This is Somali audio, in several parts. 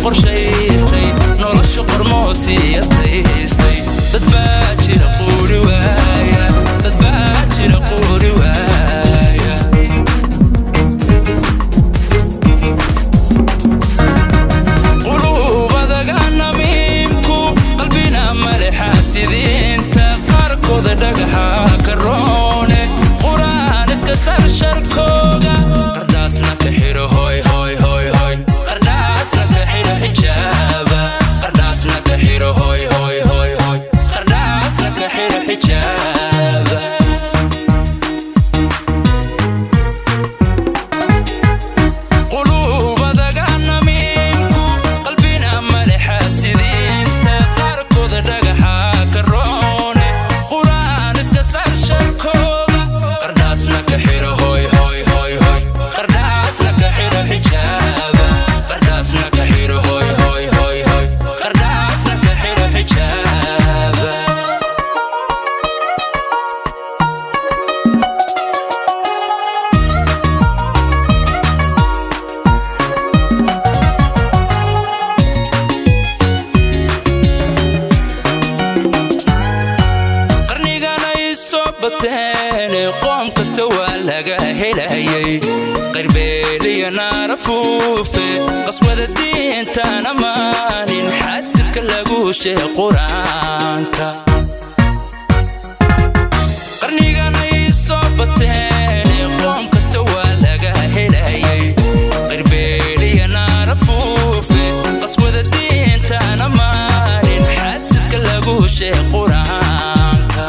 Qorshaystay nolosha qormoosiyastaystay. Dad baa jira quuri waaya, dad baa jira quuri waaya. Quluubadaga namiimku qalbina male xaasidiinta, qaarkooda dhagaxa ka roone, quraan iska sarsharkooga. Qardhaasna ka xidho, hoy hoy hoy hoy, qardhaasna ka xidho xijaaba. Qardhaasna ka xidho, hoy hoy hoy hoy, qardhaasna ka xidho xijaaba. Quluubadaga namiimku qalbina male xaasidiinta, qaarkooda dhagaxa ka roone, quraan iska sarsharkooga. Qardhaasna ka xidho, hoy hoy hoy hoy, qardhaasna ka xidho xijaaba. Qardhaasna ka xidho, hoy hoy hoy hoy, qardhaasna ka xidho xijaaba. Qarnigan ay soo bateen, qoom kasta waa laga helayay qayrbeeliya naara fuufe, qaswada diintaan ammaanin, xaasidka lagu sheeg qur-aanka. Qarnigan ay soo bateen, qoom kasta waa laga helayay qayrbeeliya naara fuufe, qaswada diintaan ammaanin, xaasidka lagu sheeg qur-aanka.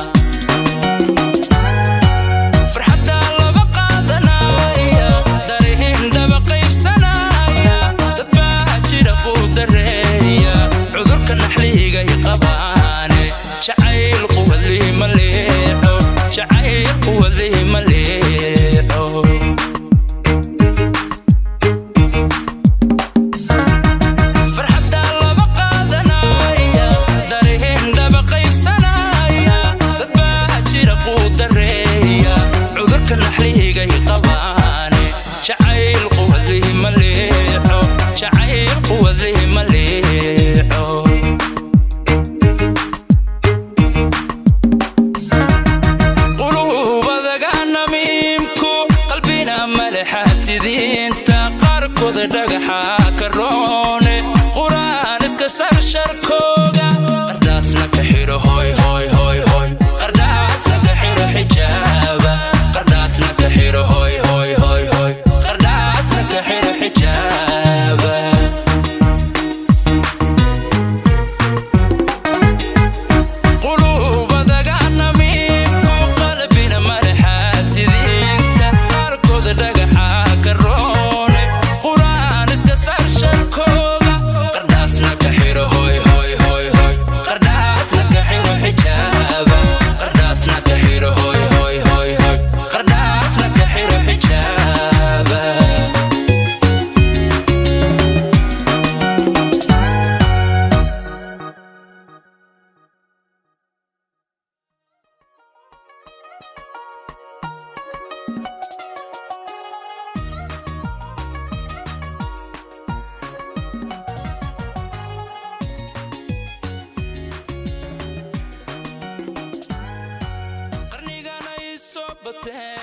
Farxadda laba qaadanaya, darihin dhaba qaybsanaya, dad baa jira quudareeya, cudurka naxligay qabaane. Jacayl quwadlihi ma leexo, jacayl quwadlihi ma leexo. Farxadda laba qaadanaya, darihin dhaba qaybsanaya, dad baa jira quudareeya, cudurka naxligay qabaane. Jacayl quwadlihi ma leexo, jacayl quwadlihi ma leexo. Quluubadaga namiimku qalbina male xaasidiinta, qaarkooda dhagaxa ka roone, quraan iska sarsharkooga. Qardhaasna ka xidho, hoy hoy hoy hoy, qardhaasna ka xidho xijaaba. Qardhaasna ka xidho, hoy hoy hoy hoy, qardhaasna ka xidho xijaaba. Quluubadaga namiimku qalbina male xaasidiinta, qaarkooda dhagaxa ka roone, quraan iska sarsharkooga. Qardhaasna ka xidho, hoy hoy hoy hoy, qardhaasna ka xidho xijaaba. Qardhaasna ka xidho, hoy hoy hoy hoy, qardhaasna ka xidho xijaaba. Qarnigan ay soo bateen.